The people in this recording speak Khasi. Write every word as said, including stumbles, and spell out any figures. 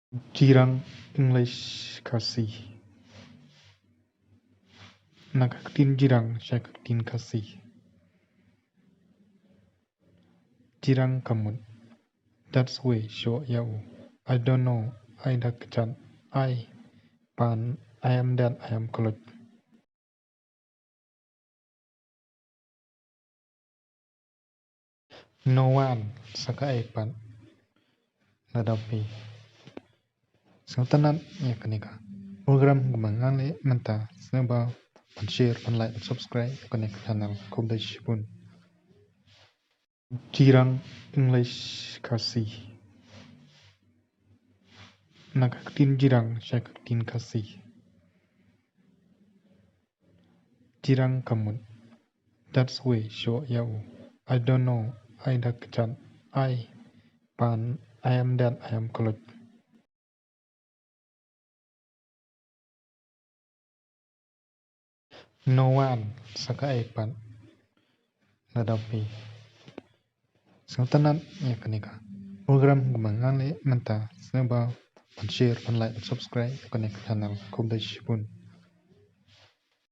Jirang English Khasi. Na ka ktien Jirang sha ka ktien Khasi. Jirang ka mut. That's way shoh ïa u. I don't know, ai da kjat, ai pan, I am that, I am college. No one sa ka ai pat. Lada phi sngewtynnat ïa kane ka program kaba ngan leh mynta, sngewbha ban share, ban like, ban subscribe ïa kane ka channel. Khublei shibun. Jirang English Khasi. Na ka ktien Jirang sha ka ktien Khasi. Jirang ka mut. That's way shoh ïa u. I don't know, ai da kjat, ai pan, I am that, I am college. No one sa ka ai pat. Lada phi sngewtynnat ïa kane ka program kaba ngan leh mynta, sngewbha ban share, ban like, ban subscribe ïa kane ka channel. Khublei shibun.